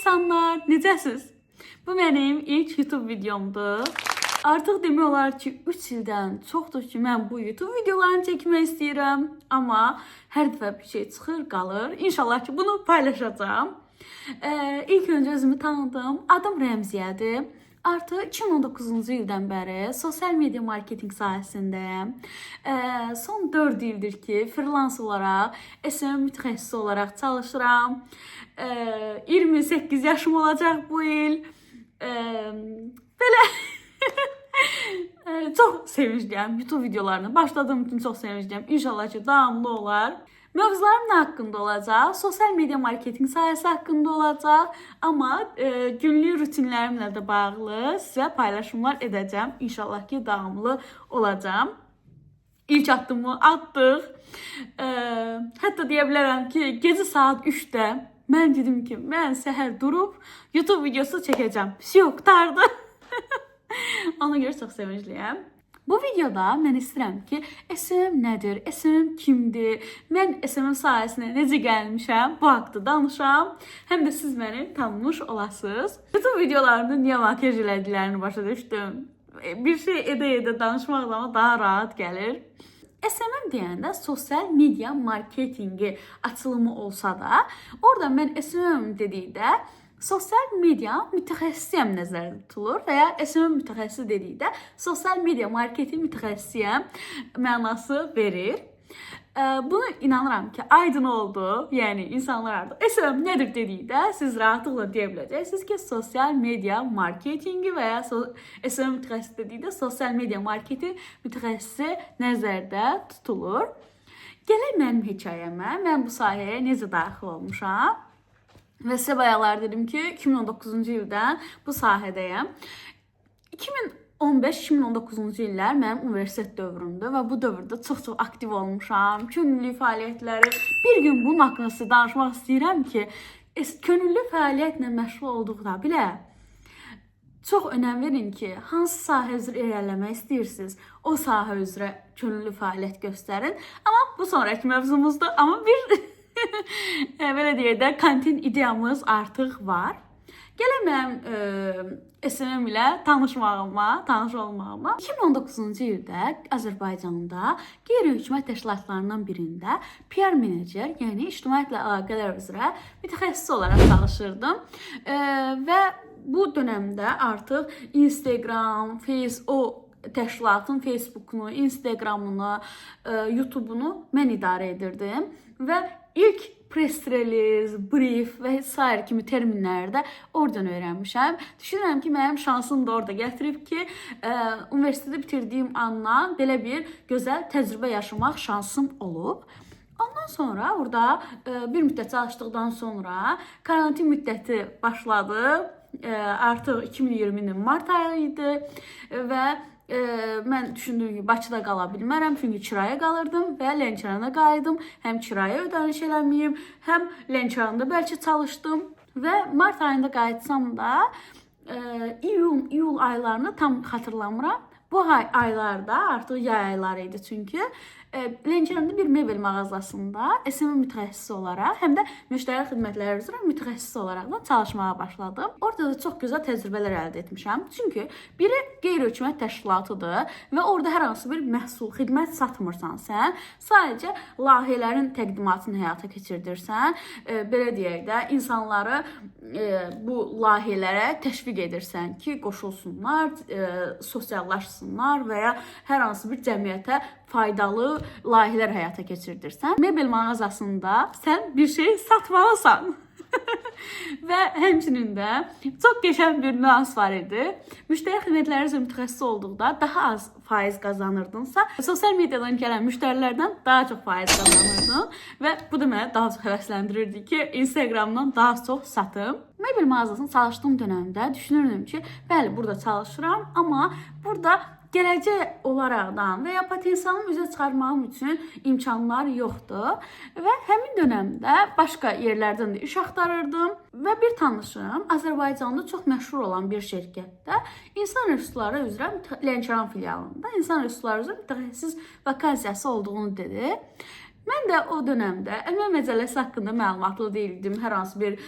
İnsanlar, necəsiz? Bu mənim ilk YouTube videomdur. Artıq demək olar ki, 3 ildən çoxdur ki, mən bu YouTube videolarını çəkmək istəyirəm, amma hər dəfə bir şey çıxır, qalır. İnşallah ki, bunu paylaşacağam. İlk öncə özümü tanıdım. Adım Rəmziyədir. Artıq 2019-cu ildən bəri sosial media marketinq sahəsindəyəm. Son 4 ildir ki, freelance olaraq, SMM mütəxəssisi olaraq çalışıram. 28 yaşım olacaq bu il. Belə çox sevincliyəm. YouTube videolarını başladığım üçün çox sevincliyəm. İnşallah ki, davamlı olar. Mövzularım nə haqqında olacaq? Sosial media marketinq sahəsi haqqında olacaq, amma günlük rutinlərimlə də bağlı sizə paylaşımlar edəcəm. İnşallah ki, davamlı olacağam. İlk addımı atdıq. Hətta deyə bilərəm ki, gecə saat 3-də mən dedim ki, mən səhər durub YouTube videosu çəkəcəm. Vsyo, qurtardı. Ona görə çox sevincliyəm. Bu videoda mən istəyirəm ki, SMM nədir, SMM kimdir, mən SMM sahəsinə necə gəlmişəm, bu haqda danışam. Həm də siz məni tanımış olasınız. Bütün videolarımda niyə makyaj elədiklərini başa düşdüm. Bir şey edə-edə danışmaq zaman daha rahat gəlir. SMM deyəndə sosial media marketinqi açılımı olsa da, orada mən SMM dedikdə sosial media mütəxəssisiyəm nəzərdə tutulur və ya SMM mütəxəssisi dedikdə sosial media marketinq mütəxəssisiyəm mənası verir. Bunu inanıram ki, aydın oldu. Yəni insanlar artıq SMM nədir dedikdə siz rahatlıqla deyə biləcəksiniz ki, sosial media marketinqi və ya SMM mütəxəssisi dedikdə sosial media marketinq mütəxəssisi nəzərdə tutulur. Gələk mənim hekayəmə. Mən bu sahəyə necə daxil olmuşam? Və sizə bayaqlar dedim ki, 2019-cu ildən bu sahədəyəm. 2015-2019-cu illər mənim universitet dövrümdür və bu dövrdə çox-çox aktiv olmuşam. Könüllü fəaliyyətləri. Bir gün bunun haqqında sizə danışmaq istəyirəm ki, könüllü fəaliyyətlə məşğul olduqda belə çox önəm verin ki, hansı sahə üzrə irəliləmək istəyirsiniz, o sahə üzrə könüllü fəaliyyət göstərin. Amma bu sonrakı mövzumuzdur. Amma bir belə deyək də, kontent ideyamız artıq var. Gələk mənim SMM ilə tanışmağıma, tanış olmağıma. 2019-cu ildə Azərbaycanda qeyri-hökumət təşkilatlarından birində PR menecer, yəni ictimaiyyətlə əlaqələr üzrə mütəxəssis olaraq çalışırdım. Və bu dönəmdə artıq Instagram, Face, o təşkilatın Facebook'unu, Instagram'ını, YouTube'unu mən idarə edirdim və ilk press release, brief və sair kimi terminləri də oradan öyrənmişəm. Düşünürəm ki, mənim şansım da orada gətirib ki, universiteti bitirdiyim andan belə bir gözəl təcrübə yaşamaq şansım olub. Ondan sonra orada bir müddət çalışdıqdan sonra karantin müddəti başladı. Artıq 2020-nin mart ayı idi və mən düşündüyüm kimi Bakıda qala bilmərəm, çünki kirayə qalırdım və Lənkərana qayıdım. Həm kirayə ödəniş eləməyim, həm Lənkəranda bəlkə çalışdım və mart ayında qayıtsam da iyun, iyul aylarını tam xatırlamıram. Bu aylarda artıq yay ayları idi çünki Lənkəranda bir mebel mağazasında SMM mütəxəssisi olaraq, həm də müştəri xidmətləri üzrə mütəxəssis olaraq da çalışmağa başladım. Orada da çox gözəl təcrübələr əldə etmişəm. Çünki biri qeyri-hökumət təşkilatıdır və orada hər hansı bir məhsul, xidmət satmırsan sən. Sadəcə layihələrin təqdimatını həyata keçirdirsən. Belə deyək də, insanları bu layihələrə təşviq edirsən ki, qoşulsunlar, sosiallaşsınlar və ya hər hansı bir cəmiyyətə faydalı layihələr həyata keçirdirsən. Mebel mağazasında sən bir şey satmalısan. Və həmçinin də çox qəşəng bir nüans var idi. Müştəri xidmətləri üzrə mütəxəssis olduqda daha az faiz qazanırdınsa, sosial mediadan gələn müştərilərdən daha çox faiz qazanırdın və bu da məni daha çox həvəsləndirirdi ki, Instagramdan daha çox satım. Mebel mağazasında çalışdığım dönəmdə düşünürdüm ki, bəli, burada çalışıram, amma burada gələcək olaraqdan və ya potensialımı üzə çıxarmağım üçün imkanlar yoxdur. Və həmin dönəmdə başqa yerlərdən də iş axtarırdım və bir tanışım Azərbaycanda çox məşhur olan bir şirkətdə insan resursları üzrə Lənkəran filialında insan resursları üzrə mütəxəssis vakansiyası olduğunu dedi. Mən də o dönəmdə əmək məcəlləsi haqqında məlumatlı deyildim. Hər hansı bir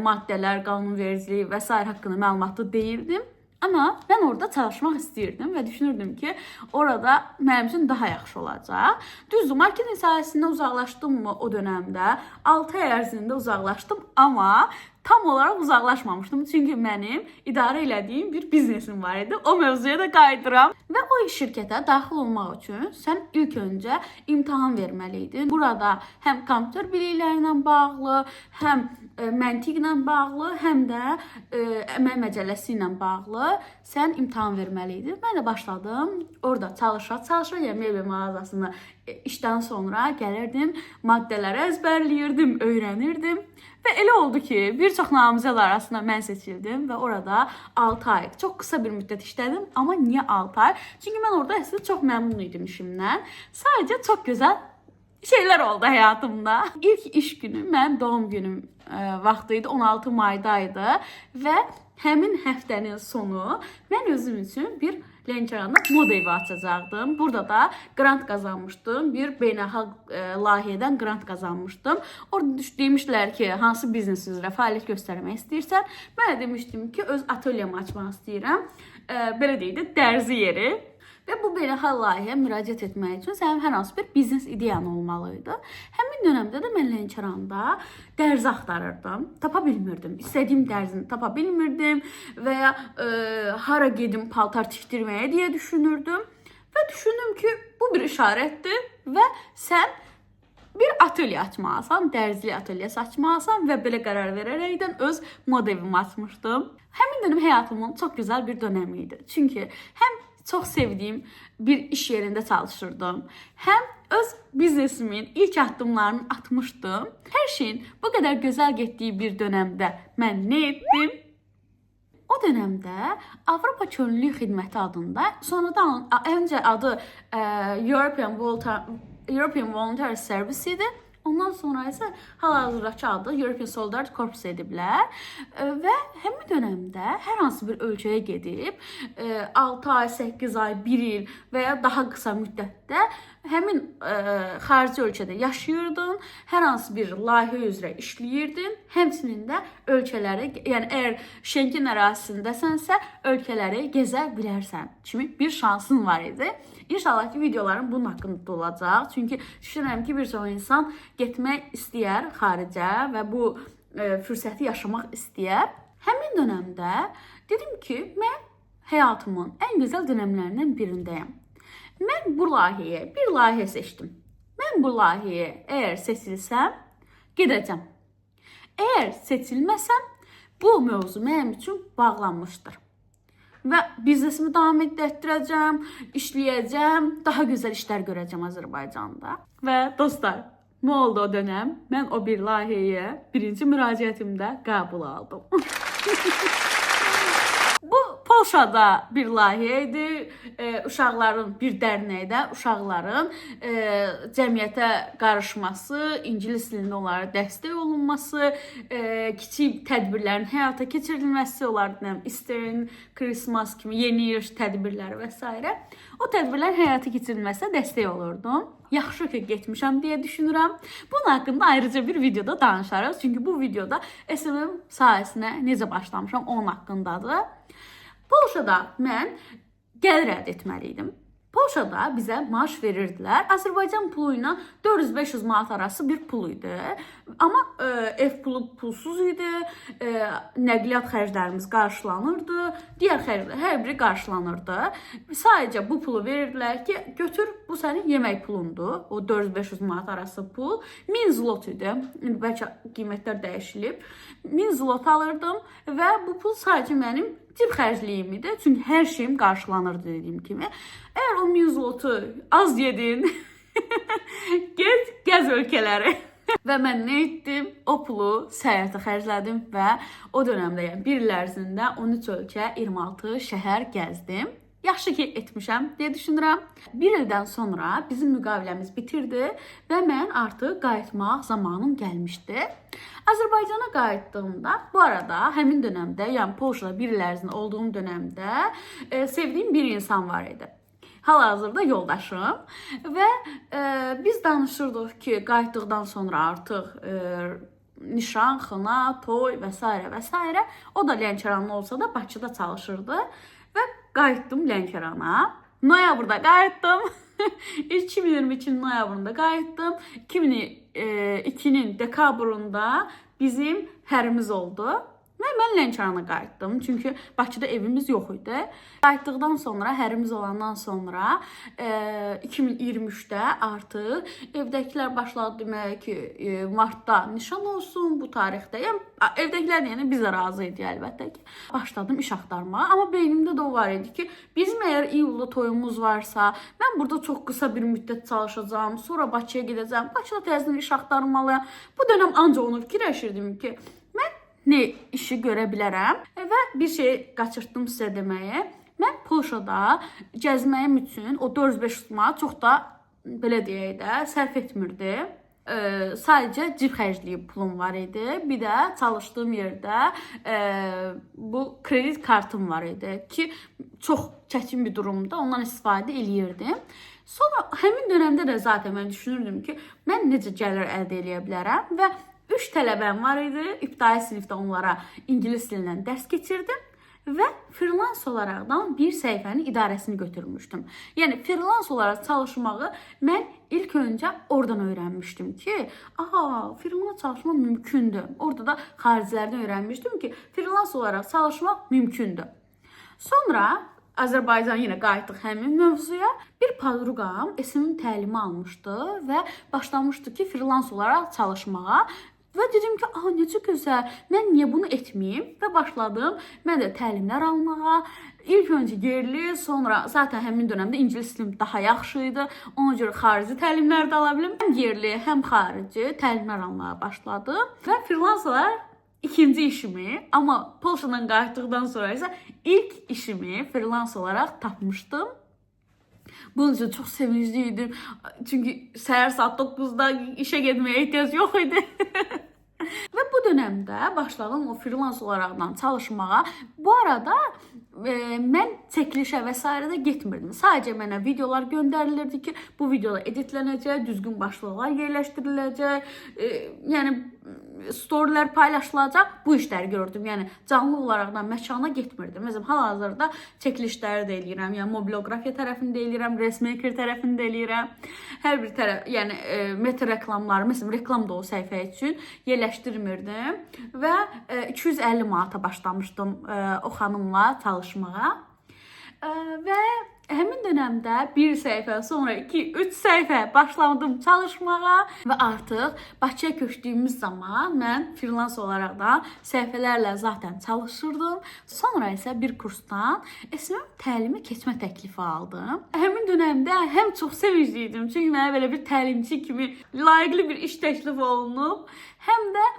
maddələr, qanunvericiliyi və sair haqqında məlumatlı deyildim. Amma mən orada çalışmaq istəyirdim və düşünürdüm ki, orada mənim üçün daha yaxşı olacaq. Düzdür, marketinq sahəsindən uzaqlaşdım mı o dönəmdə? 6 ay ərzində uzaqlaşdım, amma tam olaraq uzaqlaşmamışdım. Çünki mənim idarə elədiyim bir biznesim var idi. O mövzuya da qayıdıram. Və o şirkətə daxil olmaq üçün sən ilk öncə imtahan verməli idin. Burada həm kompüter bilikləri ilə bağlı, həm məntiqlə bağlı, həm də əmək məcəlləsi ilə bağlı sən imtahan verməli idin. Mən də başladım orada çalışa-çalışa, yəni mebel mağazasında işdən sonra gəlirdim, maddələri əzbərləyirdim, öyrənirdim. Və elə oldu ki, bir çox namizəd arasında mən seçildim və orada 6 ay, çox qısa bir müddət işlədim. Amma niyə 6 ay? Çünki mən orada əslində çox məmnun idim işimdən. Sadəcə çox gözəl şeylər oldu həyatımda. İlk iş günü mənim doğum günüm vaxtı idi, 16 mayda idi və həmin həftənin sonu mən özüm üçün bir Lənkəranda moda evi açacaqdım. Burada da qrant qazanmışdım. Bir beynəlxalq layihədən qrant qazanmışdım. Orada demişdilər ki, hansı biznes üzrə fəaliyyət göstərmək istəyirsən? Mən də demişdim ki, öz atölyemi açmaq istəyirəm. Belə deyək də, dərzi yeri. Və bu beynəlxalq layihəyə müraciət etmək üçün sənin hər hansı bir biznes ideyan olmalı idi. Həmin dönəmdə də mən Lənkəranda dərzi axtarırdım. Tapa bilmirdim. İstədiyim dərzini tapa bilmirdim və ya hara gedim paltar tikdirməyə deyə düşünürdüm. Və düşündüm ki, bu bir işarətdir və sən bir atölye açmalısan, dərzili atölyesi açmalısan və belə qərar verərəkdən öz moda evimi açmışdım. Həmin dönəm həyatımın çox gözəl bir dönəmi idi. Çünki həm çox sevdiyim bir iş yerində çalışırdım, həm öz biznesimin ilk addımlarını atmışdım. Hər şeyin bu qədər gözəl getdiyi bir dönəmdə mən nə etdim? O dönəmdə Avropa Könüllü Xidməti adında, sonradan öncə adı European Volunteer Service idi. Ondan sonra isə hal-hazırdakı adı European Solidarity Corps ediblər. Və həmin dönəmdə hər hansı bir ölkəyə gedib 6 ay, 8 ay, 1 il və ya daha qısa müddətdə həmin xarici ölkədə yaşayırdın, hər hansı bir layihə üzrə işləyirdin, həmçinin də ölkələri, yəni əgər Şengen ərazisindəsənsə, ölkələri gəzə bilərsən kimi bir şansın var idi. İnşallah ki, videolarım bunun haqqında olacaq. Çünki düşünürəm ki, bir çox insan getmək istəyər xaricə və bu fürsəti yaşamaq istəyər. Həmin dönəmdə dedim ki, mən həyatımın ən gözəl dönəmlərindən birindəyəm. Mən bu layihəyə bir layihə seçdim. Mən bu layihəyə əgər seçilsəm, gedəcəm. Əgər seçilməsəm, bu mövzu mənim üçün bağlanmışdır. Və biznesimi davam etdirəcəm, işləyəcəm, daha gözəl işlər görəcəm Azərbaycanda. Və dostlar, nə oldu o dönəm? Mən o bir layihəyə birinci müraciətimdə qəbul aldım. Bu Polşada bir layihə idi. Uşaqların bir dərnəkdə uşaqların cəmiyyətə qarışması, ingilis dilində onlara dəstək olunması, kiçik tədbirlərin həyata keçirilməsi, onların Easter, Christmas kimi yeni il tədbirləri və s. O tədbirlərin həyata keçirilməsinə dəstək olurdum. Yaxşı ki, getmişəm deyə düşünürəm. Bunun haqqında ayrıca bir videoda danışarıq. Çünki bu videoda SMM sahəsinə necə başlamışam onun haqqındadır. Polşada mən gəlir əldə etməli idim. Polşada bizə maaş verirdilər. Azərbaycan pulu ilə 400-500 manat arası bir pul idi. Amma ev pulu pulsuz idi. Nəqliyyat xərclərimiz qarşılanırdı. Digər xərclər hər biri qarşılanırdı. Sadəcə bu pulu verirdilər ki, götür, bu sənin yemək pulundur. O 400-500 manat arası pul 1000 zlot idi. İndi bəlkə qiymətlər dəyişilib. 1000 zlot alırdım və bu pul sadəcə mənim cib xərcliyim idi. Çünki hər şeyim qarşılanırdı dediyim kimi. Əgər o 1000 zlotu az yedin, get gəz ölkələri. Və mən nə etdim? O pulu səyahətə xərclədim və o dönəmdə, yəni bir il ərzində 13 ölkə, 26 şəhər gəzdim. Yaxşı ki etmişəm deyə düşünürəm. Bir ildən sonra bizim müqaviləmiz bitirdi və mən artıq qayıtmaq zamanım gəlmişdi. Azərbaycana qayıtdığımda, bu arada həmin dönəmdə, yəni Polşada bir il ərzində olduğum dönəmdə sevdiyim bir insan var idi. Hal-hazırda yoldaşım və biz danışırdıq ki, qayıtdıqdan sonra artıq nişan, xına, toy və s. və s. O da Lənkəranlı olsa da Bakıda çalışırdı və qayıtdım Lənkərana. Noyabrda qayıtdım. 2022-nin noyabrında qayıtdım. 2002-nin dekabrında bizim hərimiz oldu. Və mən Lənkərana qayıtdım. Çünki Bakıda evimiz yox idi. Qayıtdıqdan sonra, hərimiz olandan sonra 2023-də artıq evdəkilər başladı deməyə ki, martda nişan olsun bu tarixdə. Yəni evdəkilər yəni biz də razı idik əlbəttə ki. Başladım iş axtarmağa. Amma beynimdə də o var idi ki, bizim əgər iyulda toyumuz varsa, mən burada çox qısa bir müddət çalışacağam, sonra Bakıya gedəcəm. Bakıda təzədən iş axtarmalıyam. Bu dönəm ancaq onu fikirləşirdim ki, mən nə işi görə bilərəm və bir şey qaçırtdım sizə deməyə. Mən Polşada gəzməyim üçün o 400-500 manat çox da belə deyək də sərf etmirdim. Sadəcə cib xərcliyi pulum var idi. Bir də çalışdığım yerdə bu kredit kartım var idi ki, çox çətin bir durumda ondan istifadə eləyirdim. Sonra həmin dövrdə də zaten mən düşünürdüm ki, mən necə gəlir əldə eləyə bilərəm və 3 tələbəm var idi. İbtidai sinifdə onlara ingilis dilindən dərs keçirdim və freelance olaraqdan bir səhifənin idarəsini götürmüşdüm. Yəni freelance olaraq çalışmağı mən ilk öncə oradan öyrənmişdim ki, aha, freelance çalışmaq mümkündür. Orada da xaricilərdən öyrənmişdim ki, freelance olaraq çalışmaq mümkündür. Sonra Azərbaycan yenə qayıtdıq həmin mövzuya. Bir podruqam SMM təlimi almışdı və başlamışdı ki, freelance olaraq çalışmağa. Və dedim ki, aha, necə gözəl, mən niyə bunu etməyim? Və başladım mən də təlimlər almağa. İlk öncə yerli, sonra zaten həmin dövrdə ingilis dilim daha yaxşı idi. Ona görə xarici təlimlər də ala bildim. Həm yerli, həm xarici təlimlər almağa başladım. Və freelance olaraq ikinci işimi, amma Polşadan qayıtdıqdan sonra isə ilk işimi freelance olaraq tapmışdım. Bunun üçün çox sevincli idim. Çünki səhər saat 9-da işə getməyə ehtiyac yox idi. Və bu dövrdə başladım o freelance olaraqdan çalışmağa. Bu arada mən çəkilişə və s. də getmirdim. Sadəcə mənə videolar göndərilirdi ki, bu videolar editlənəcək, düzgün başlıqlar yerləşdiriləcək, yəni storylər paylaşılacaq. Bu işləri gördüm. Yəni canlı olaraqdan məkana getmirdim. Məsələn, hal-hazırda çəkilişləri də eləyirəm. Yəni mobiloqrafiya tərəfini də eləyirəm, Resmaker tərəfini də eləyirəm. Hər bir tərəf, yəni meta reklamları, məsələn, reklam da o səhifə üçün yerləşdirmirdim və 250 manata başlamışdım o xanımla çalışmağa. Və həmin dövrdə bir səhifə, sonra 2, 3 səhifə başladım çalışmağa və artıq Bakıya köçdüyümüz zaman mən freelance olaraq da səhifələrlə zaten çalışırdım. Sonra isə bir kursdan SMM təlimi keçmə təklifi aldım. Həmin dövrdə həm çox sevincli idim, çünki mənə belə bir təlimçi kimi layiqli bir iş təklif olunub, həm də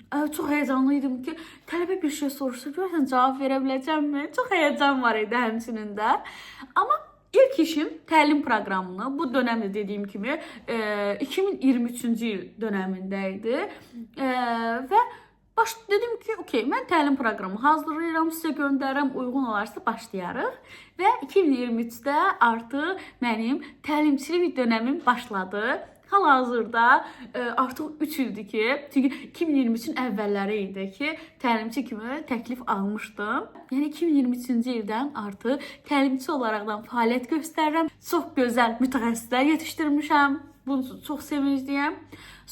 çox həyəcanlı idim ki, tələbə bir şey soruşsa, görəsən cavab verə biləcəmmi? Çox həyəcan var idi həmçinin də. Amma ilk işim təlim proqramını bu dönəmdə dediyim kimi 2023-cü il dönəmində idi. Və baş dedim ki, okey, mən təlim proqramı hazırlayıram, sizə göndərirəm, uyğun olarsa başlayarıq. Və 2023-də artıq mənim təlimçilik dönəmim başladı. Hal-hazırda artıq 3 ildir ki, çünki 2023-ün əvvəlləri idi ki, təlimçi kimi təklif almışdım. Yəni 2023-cü ildən artıq təlimçi olaraqdan fəaliyyət göstərirəm. Çox gözəl mütəxəssislər yetişdirmişəm. Bunun üçün çox sevincliyəm.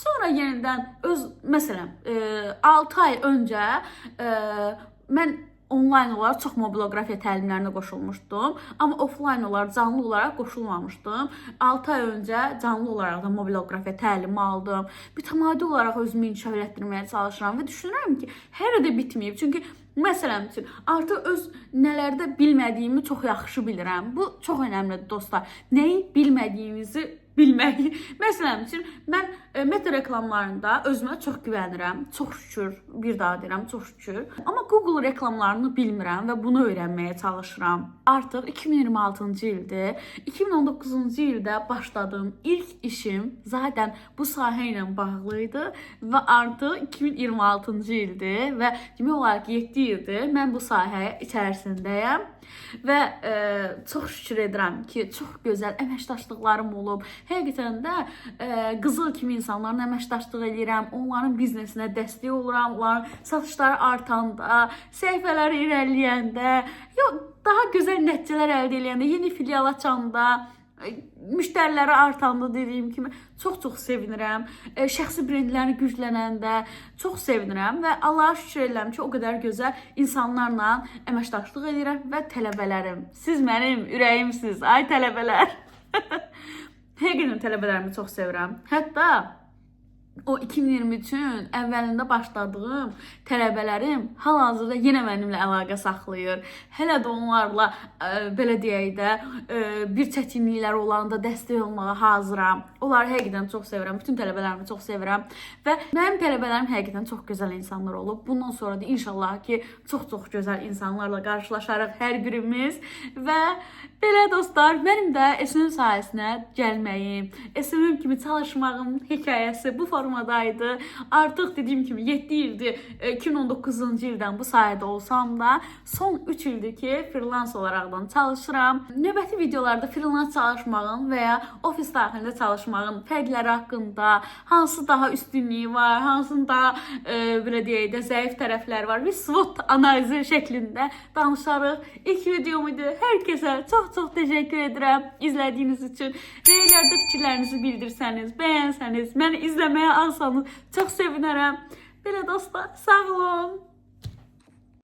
Sonra yenidən öz məsələn, 6 ay öncə mən onlayn olaraq çox mobiloqrafiya təlimlərinə qoşulmuşdum, amma offline olaraq, canlı olaraq qoşulmamışdım. 6 ay öncə canlı olaraq da mobiloqrafiya təlimi aldım. Mütəmadi olaraq özümü inkişaf elətdirməyə çalışıram və düşünürəm ki, hələ də bitməyib. Çünki məsələn üçün artıq öz nələrdə bilmədiyimi çox yaxşı bilirəm. Bu çox önəmlidir dostlar. Nəyi bilmədiyinizi bilmək. Məsələn üçün mən meta reklamlarında özümə çox güvənirəm. Çox şükür, bir daha deyirəm, çox şükür. Amma Google reklamlarını bilmirəm və bunu öyrənməyə çalışıram. Artıq 2026-cı ildir. 2019-cu ildə başladığım ilk işim zaten bu sahə ilə bağlı idi və artıq 2026-cı ildir və demək olar ki, 7 ildir mən bu sahə içərisindəyəm və çox şükür edirəm ki, çox gözəl əməkdaşlıqlarım olub. Həqiqətən də qızıl kimi insanlarla əməkdaşlıq eləyirəm, onların biznesinə dəstək oluram, onların satışları artanda, səhifələri irəliləyəndə, yox, daha gözəl nəticələr əldə eləyəndə, yeni filial açanda, müştəriləri artanda dediyim kimi çox-çox sevinirəm. Şəxsi brendləri güclənəndə çox sevinirəm və Allaha şükür edirəm ki, o qədər gözəl insanlarla əməkdaşlıq edirəm və tələbələrim. Siz mənim ürəyimsiniz, ay tələbələr. Həqiqətən tələbələrimi çox sevirəm. Hətta o 2023-ün əvvəlində başladığım tələbələrim hal-hazırda yenə mənimlə əlaqə saxlayır. Hələ də onlarla belə deyək də, bir çətinlikləri olanda dəstək olmağa hazıram. Onları həqiqətən çox sevirəm. Bütün tələbələrimi çox sevirəm və mənim tələbələrim həqiqətən çox gözəl insanlar olub. Bundan sonra da inşallah ki, çox-çox gözəl insanlarla qarşılaşarıq hər birimiz və belə dostlar, mənim də SMM sahəsinə gəlməyim, SMM kimi çalışmağım hekayəsi bu formadaydı. Artıq dediyim kimi 7 ildir, 2019-cu ildən bu sahədə olsam da, son 3 ildir ki, freelance olaraqdan çalışıram. Növbəti videolarda freelance çalışmağın və ya ofis daxilində çalışmağın fərqləri haqqında, hansı daha üstünlüyü var, hansının daha belə deyək də zəif tərəfləri var, bir SWOT analizi şəklində danışarıq. İlk videom idi. Hər kəsə çox-çox təşəkkür edirəm izlədiyiniz üçün. Rəylərdə fikirlərinizi bildirsəniz, bəyənsəniz, məni izləməyə alsanız çox sevinərəm. Belə dostlar, sağ olun.